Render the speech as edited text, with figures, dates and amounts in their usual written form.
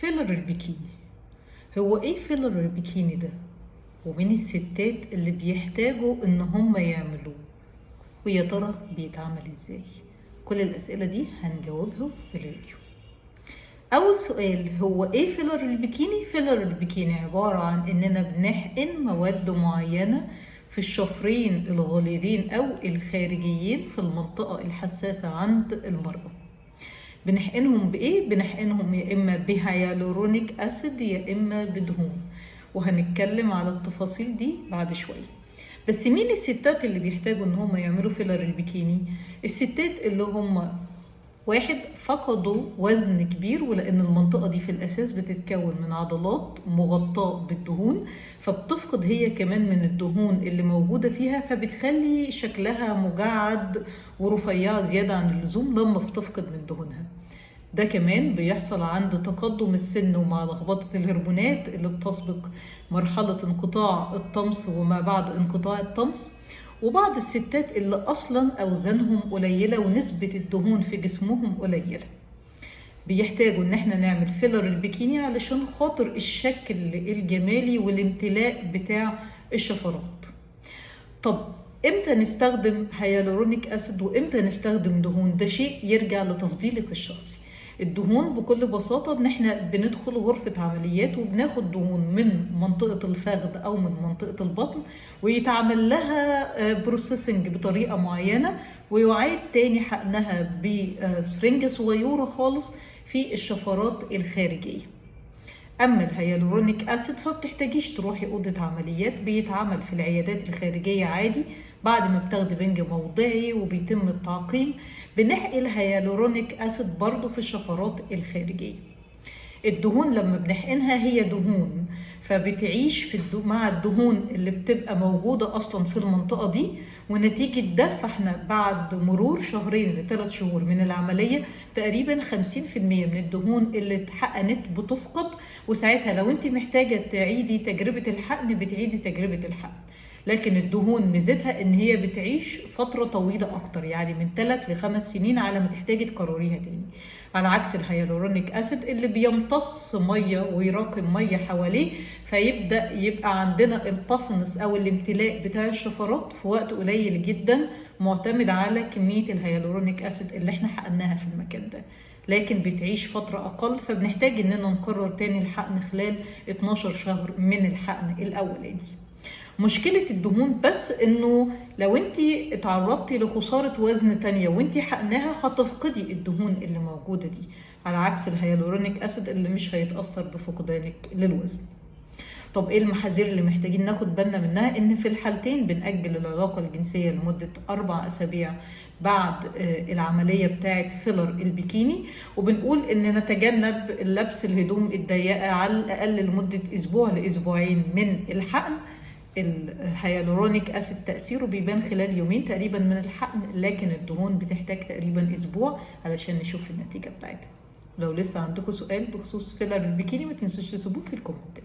فيلر البيكيني. هو ايه فيلر البيكيني ده؟ ومين الستات اللي بيحتاجوا ان هم يعملوه؟ ويا ترى بيتعمل ازاي؟ كل الاسئلة دي هنجاوبها في الفيديو. اول سؤال، هو ايه فيلر البيكيني؟ فيلر البيكيني عبارة عن اننا بنحقن مواد معينة في الشفرين الغليظين او الخارجيين في المنطقة الحساسة عند المرأة. بنحقنهم بايه؟ بنحقنهم يا اما ب hyaluronic acid يا اما بدهون، وهنتكلم على التفاصيل دي بعد شوية. بس مين الستات اللي بيحتاجوا ان هم يعملوا فيلر البيكيني؟ الستات اللي هم واحد فقدوا وزن كبير، ولان المنطقة دي في الاساس بتتكون من عضلات مغطاة بالدهون، فبتفقد هي كمان من الدهون اللي موجودة فيها، فبتخلي شكلها مجعد ورفيعه زيادة عن اللزوم لما بتفقد من دهونها. ده كمان بيحصل عند تقدم السن ومع لخبطة الهرمونات اللي بتسبق مرحلة انقطاع الطمث وما بعد انقطاع الطمث. وبعض الستات اللي أصلا أوزانهم قليلة ونسبة الدهون في جسمهم قليلة بيحتاجوا إن احنا نعمل فيلر البيكيني علشان خاطر الشكل الجمالي والامتلاء بتاع الشفرات. طب امتى نستخدم hyaluronic acid وامتى نستخدم دهون؟ ده شيء يرجع لتفضيلك الشخصي. الدهون بكل بساطة ان احنا بندخل غرفة عمليات وبناخد دهون من منطقة الفخذ او من منطقة البطن، ويتعمل لها processing بطريقة معينة، ويعاد تاني حقنها بسرنجة صغيرة خالص في الشفرات الخارجية. اما ال hyaluronic acid فبتحتاجيش تروحي اوضة عمليات، بيتعمل في العيادات الخارجية عادي بعد ما بتاخدي بنج موضعي وبيتم التعقيم. بنحقن ال hyaluronic acid برضو في الشفرات الخارجية. الدهون لما بنحقنها هي دهون، فبتعيش في مع الدهون اللي بتبقى موجودة أصلا في المنطقة دي، ونتيجة ده فاحنا بعد مرور 2 ل3 شهور من العملية تقريبا 50% من الدهون اللي اتحقنت بتفقد، وساعتها لو انت محتاجة تعيدي تجربة الحقن بتعيدي تجربة الحقن. لكن الدهون ميزتها ان هي بتعيش فترة طويلة اكتر، يعني من 3 ل5 سنين على ما تحتاجي تكرريها تاني، على عكس ال hyaluronic acid اللي بيمتص مية ويراكم مية حواليه، فيبدأ يبقى عندنا ال puffiness او الامتلاء بتاع الشفرات في وقت قليل جدا، معتمد على كمية ال hyaluronic acid اللي احنا حقناها في المكان ده، لكن بتعيش فترة أقل، فبنحتاج إننا نكرر تاني الحقن خلال 12 شهر من الحقن الأولاني. مشكلة الدهون بس انه لو انت اتعرضتي لخسارة وزن تانية وانت حقناها هتفقدي الدهون اللي موجودة دي، على عكس ال hyaluronic acid اللي مش هيتأثر بفقدانك للوزن. طب ايه المحاذير اللي محتاجين ناخد بالنا منها؟ ان في الحالتين بنأجل العلاقة الجنسية لمدة 4 أسابيع بعد العملية بتاعة فيلر البيكيني، وبنقول ان نتجنب لبس الهدوم الضيقة على الأقل لمدة أسبوع لأسبوعين من الحقن. ال hyaluronic acid تأثيره بيبان خلال يومين تقريبا من الحقن، لكن الدهون بتحتاج تقريبا اسبوع علشان نشوف النتيجة بتاعتها. لو لسه عندكم سؤال بخصوص فيلر البيكيني ما تنسوش تسيبوه في الكومنتات.